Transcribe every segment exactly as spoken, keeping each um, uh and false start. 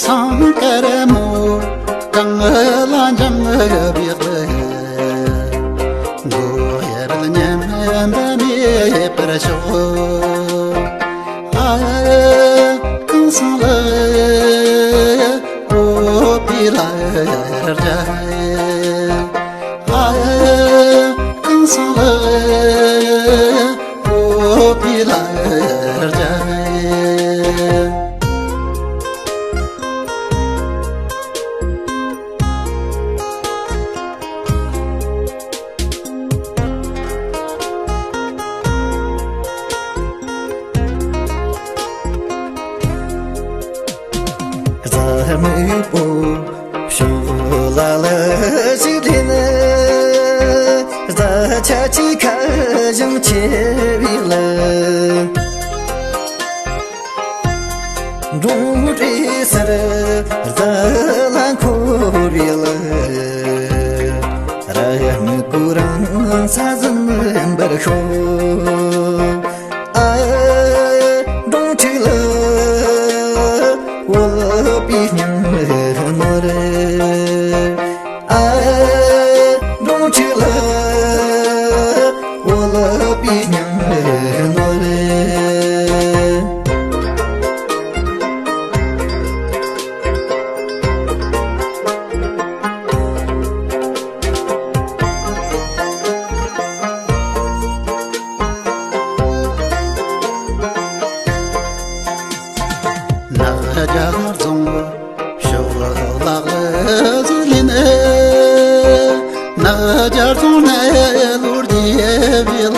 ཚང་དཀར་མོ་གང་ལ་འཇམ་བག་ལ། མགོ་ཡར་མཉམ་པ་མེད་པར་ཤོག་ཨ། གང་སང་ལ་འོ་པི་ལ་རྒྱ། ཨ། གང་སང་ལ་འོ་པི་ལ་རྒྱ། རྫ་སྨུག་པོ་ཕྱོགས་ལ་ལ་ཞིག་ལེན། རྫ་ཆ་ཅིག་ཁ་བཞིན་ཆེ་བའི་ལ། འབྲོང་རི་སར་རྫ་ལ་འཁོར་ཡལ། ར་མི་ཀུ་རང་ས་ཟིན་པར་ཤོག་ཨ། འབྲོང་ཆུ་ལ་འོ་པི་སྙིང་ནོར། ཨ། འབྲོང་ཆུ་ལ་འོ་ལ་པི་སྙིང་ནོར། ནག་རྒྱ་རྫོང་ཕྱོགས་ལག་ལ་ཟི་ལིན། ནག་རྒྱ་རྫོང་ནས་ལོ་རྒྱས་བི་ལ།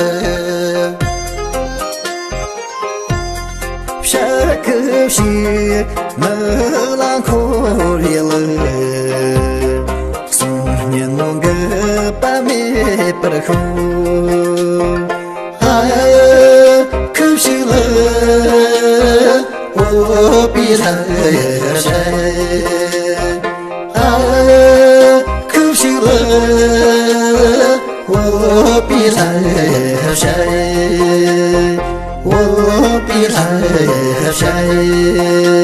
ཕྱག་ཁུ་ཤི་ནག་ལ་འཁོར་ཡལ། སོང་ཉིན་མོ་འགུལ་པ་མེད་པར་ཤོག་ཨ། ཁུ་ཤི་ལ་འོ་པི་ལ་ཤ། ཨ། ཁུ་ཤི་ལ་འོ་པི་ལ་ཤ། འོ་པི་ལ་ཤ།